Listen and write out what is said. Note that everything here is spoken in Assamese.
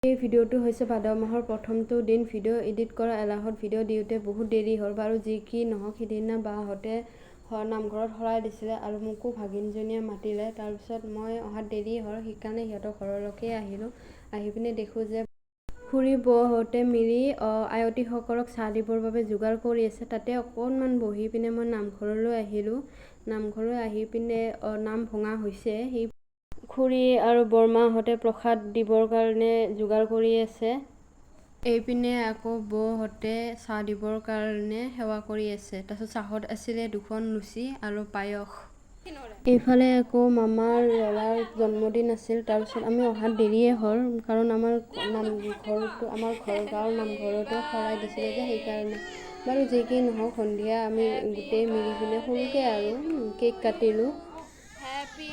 এই ভিডিঅ'টো হৈছে ভাদ মাহৰ প্ৰথমটো দিন। ভিডিঅ' এডিট কৰা এলাহত ভিডিঅ' দিওঁতে বহুত দেৰি হ'ল। বাৰু যি কি নহওক, সিদিনা বাহঁতে নামঘৰত শৰাই দিছিলে আৰু মোকো ভাগিনজনীয়ে মাতিলে। তাৰপিছত মই অহাত দেৰি হ'ল, সেইকাৰণে সিহঁতৰ ঘৰলৈকে আহিলোঁ। আহি পিনে দেখোঁ যে খুৰী বৌহঁতে মিলি আয়তীসকলক চাহ দিবৰ বাবে যোগাৰ কৰি আছে। তাতে অকণমান বহি পিনে মই নামঘৰলৈ আহিলোঁ। নামঘৰলৈ আহি পিনে নাম ভঙা হৈছে, সেই খুৰী আৰু বৰমাহঁতে প্ৰসাদ দিবৰ কাৰণে যোগাৰ কৰি আছে। এইপিনে আকৌ বৌহঁতে চাহ দিবৰ কাৰণে সেৱা কৰি আছে। তাৰপিছত চাহত আছিলে দুখন লুচি আৰু পায়স। এইফালে আকৌ মামাৰ ল'ৰাৰ জন্মদিন আছিল। তাৰপিছত আমি অহাত দেৰিয়ে হ'ল, কাৰণ আমাৰ নামঘৰটো, আমাৰ ঘৰ গাঁৱৰ নামঘৰতো শৰাই দিছিলে যে, সেইকাৰণে। বাৰু যি কি নহওক, সন্ধিয়া আমি গোটেই মিলি পিনে সৰুকৈ আৰু কেক কাটিলোঁ। Happy